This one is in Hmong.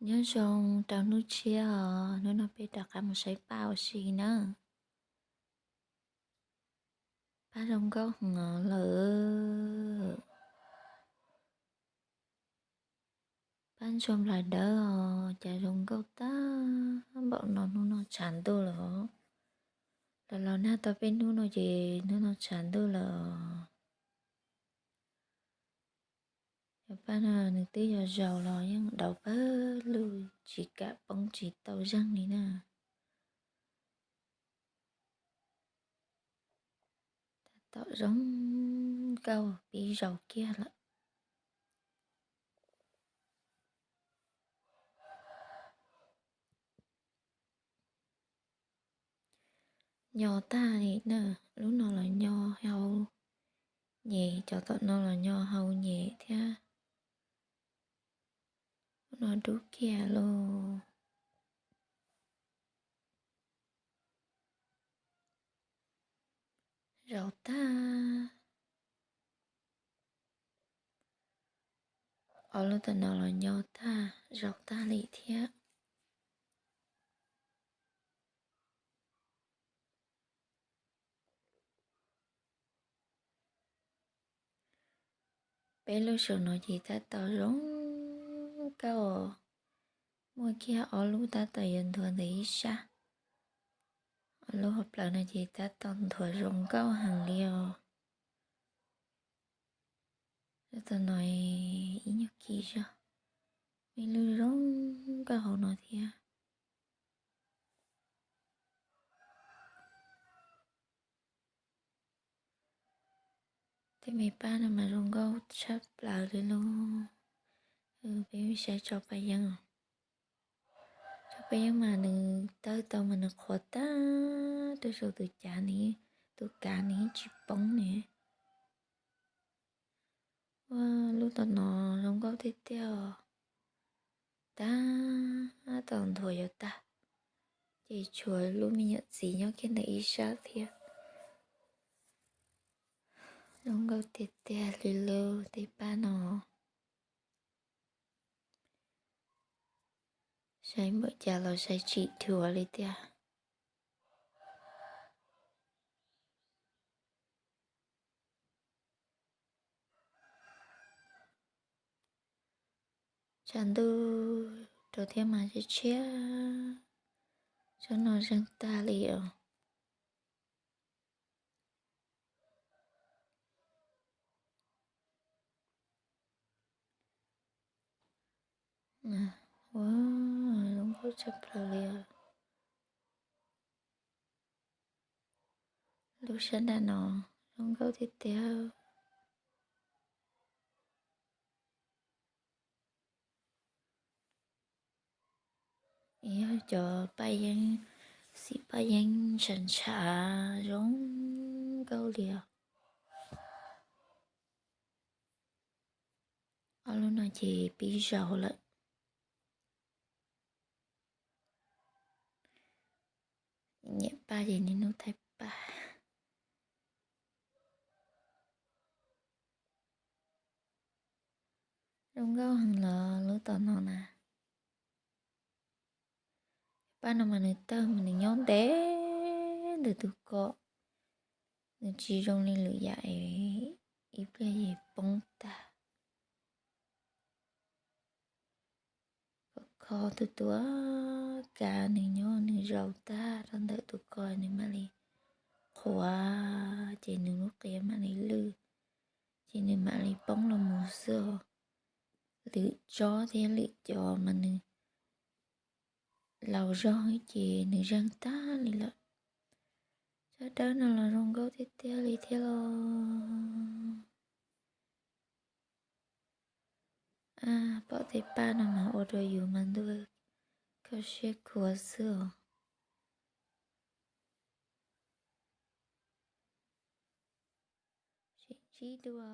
Nyob zoo rau hnub tshiab os, hnub no peb rov qab mus saib paj ua si na. Paj zoo nkauj heev os lawm. Paj ntsuag nplais dawb os, cas zoo nkauj tag npaum no, hnub no tshav ntuj lawm os. Los los nag tau peb hnub no ces hnub no tshav ntuj lawm os. Cov paj no nws twb yog zaus los yeej dauv pawg lug tsis kam poob tsis tau zeeg li na. Tab tom zoo nkauj pib zaus kiag lawm. Nyo tag li na, lub no los nyo hau nyem, cov tom no los nyo hau nyem thiab. Lub no dub kiag lauj. Zaus tag. Ob lub tom no los nyo tag, zaus tag li thiab. Peb lub saum no ces tab tom zoo nkauj, muaj kiag ob lub tab tom yuav nthuav ntawm ib sab. Ob lub hauv plawv no ces tab tom nthuav zoo nkauj heev li os. Lub tom no ib nyuag kis zog, muaj ib lub zoo nkauj hauv no thiab. Tej me paj no mas zoo nkauj tshaj plaws li lauj. Peb saib tso paj yeeb. Tso paj yeeb mas nws tawg tau mas nws qhuav tag rau saum tus cav, tus kav nws yeej tsis poob ne. Ua, lub tom no zoo nkauj tiag tiag os. Tab tom nthuav yuav tag, ces tshuav lub me nyuam txiv nyob kiag ntawm ib sab thiab. Zoo nkauj tiag tiag li lauj tej paj no. Saib npaum cas los saib tsim dhuav li tiag. Tshav ntuj rau thiab mas tshiab tshiab, tsob no zeeg tag li os. Ua, zoo nkauj tshaj plaws li os. Lub sab nram no zoo nkauj tiag tiag. Yog cov paj yeeb, xim paj yeeb ntshav ntshav zoo nkauj li os. Ob lub no ces pib zaus lawm. Nyiam paj ces niaj hnub thaij paj. Zoo nkauj heev los lub tom no na. Paj no mas nws tawg mas nws nyob ntev ntawm tus ko, nws tsis zoo li lwm yam es ib pliag ces poob tag. Kho kho tus tus kav nws nyob nws zaus tag rau ntawm tus ko nws mam li qhuav, ces nws lub qia mam li lwj, ces nws mam li poob los mus xwb os. Lwm tsob thiab lwm cov mas nws laus zog ces nws zeeg tag li lawm. Tsob dawb no los zoo nkauj tiag tiag li thiab los. Pom tej paj no mas ua rau yus mas ntuj kho siab khuav xwb os. Sib ntsib dua.